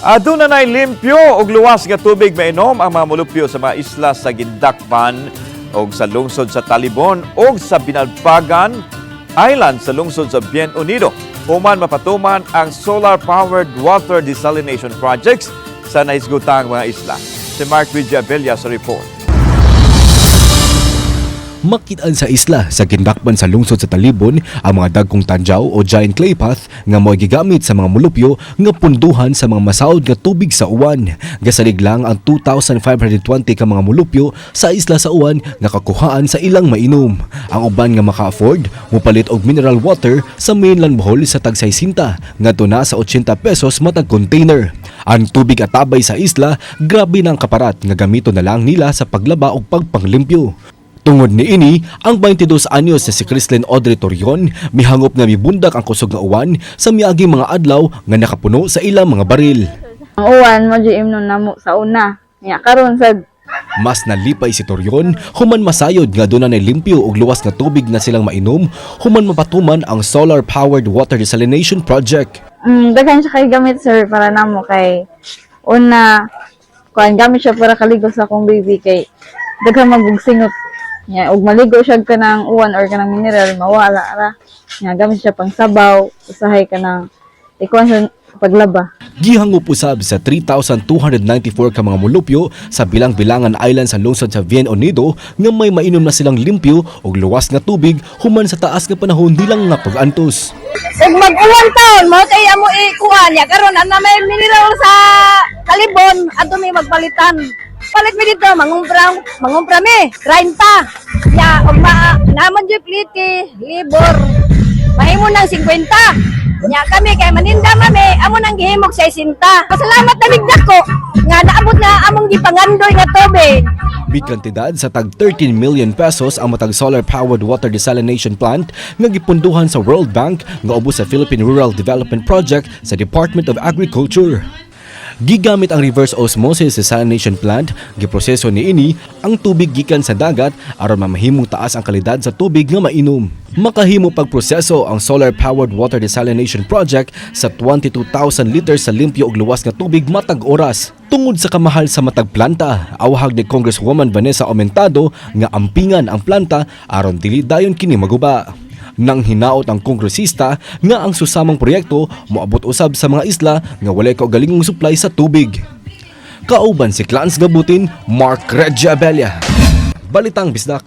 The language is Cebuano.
Aduna na'y limpyo ug luwas nga tubig mainom ang mga mulupyo sa mga isla sa Guindacpan ug sa lungsod sa Talibon ug sa Binalbagan Island sa lungsod sa Bien Unido, human mapatuman ang solar-powered water desalination projects sa nahisgutang mga isla. Si Mark Villa sa report. Makitaan sa isla sa Guindacpan sa lungsod sa Talibon ang mga dagkong tandyaw o giant clay pot nga mo'y gigamit sa mga mulupyo nga punduhan sa mga masaod nga tubig sa uwan. Gasalig lang ang 2,520 ka mga mulupyo sa isla sa uwan nga kakuhaan sa ilang mainom. Ang uban nga maka-afford mopalit og mineral water sa mainland Bohol sa tag 60 ngadto na sa 80 pesos matag container. Ang tubig atabay sa isla, grabe na ang kaparat nga gamito na lang nila sa paglaba ug pagpanglimpyo. Tungod niini, ang 22 anyos na si Crislyn Audrey Torion mihangop nga mibundak ang kusog nga uwan sa miaging mga adlaw nga nakapuno sa ilang mga baril. Ang uwan mo jud imnon namo sa una. Nya karon sad. Mas nalipay si Torion human masayod nga duna nay limpyo ug luwas nga tubig na silang mainom human mapatuman ang solar-powered water desalination project. Daghan siya kay gamit, sir, para namo kay una, kuan, gamit siya para kaligo sa akong baby kay daghan magugsingot. Nya ug maligo siya kanang uwan or kanang mineral, mawala ra. Nya gamit siya pang sabaw, usahay kanang ikuan sa paglaba. Gihangop usab sa 3,294 ka mga mulupyo sa bilang-bilangan island sa lungsod sa Bien Unido nga may mainom na silang limpyo ug luwas nga tubig human sa taas nga panahon nilang nga pag-antos. Ug mag-uwan taon, mao kay amo ikuan ya karon ana may mineral sa Talibon, adto mi magpalitan. Palit mi dito, mangumpra, mangumpra mi, 30. Ya, ug ma naman jud pliti, libor. Mahimo nang 50. Nya kami kay maninda mami, amo nang gihimog 60. Pasalamat na mig dako nga naabot na among gipangandoy nga tubig. Big kantidad sa tag 13 million pesos ang matag solar-powered water desalination plant nga gipunduhan sa World Bank nga ubos sa Philippine Rural Development Project sa Department of Agriculture. Gigamit ang reverse osmosis desalination plant, giproseso niini ang tubig gikan sa dagat aron mamahimong taas ang kalidad sa tubig nga mainom. Makahimo pagproseso ang solar-powered water desalination project sa 22,000 liters sa limpyo ug luwas nga tubig matag oras. Tungod sa kamahal sa matag planta, awhag ni Congresswoman Vanessa Aumentado nga ampingan ang planta aron dili dayon kini maguba. Nang hinaot ang kongresista nga ang susamang proyekto moabot usab sa mga isla nga walay kaugalingong supply sa tubig. Kauban si Clans Gabutin, Mark Regia Abella. Balitang Bisdak.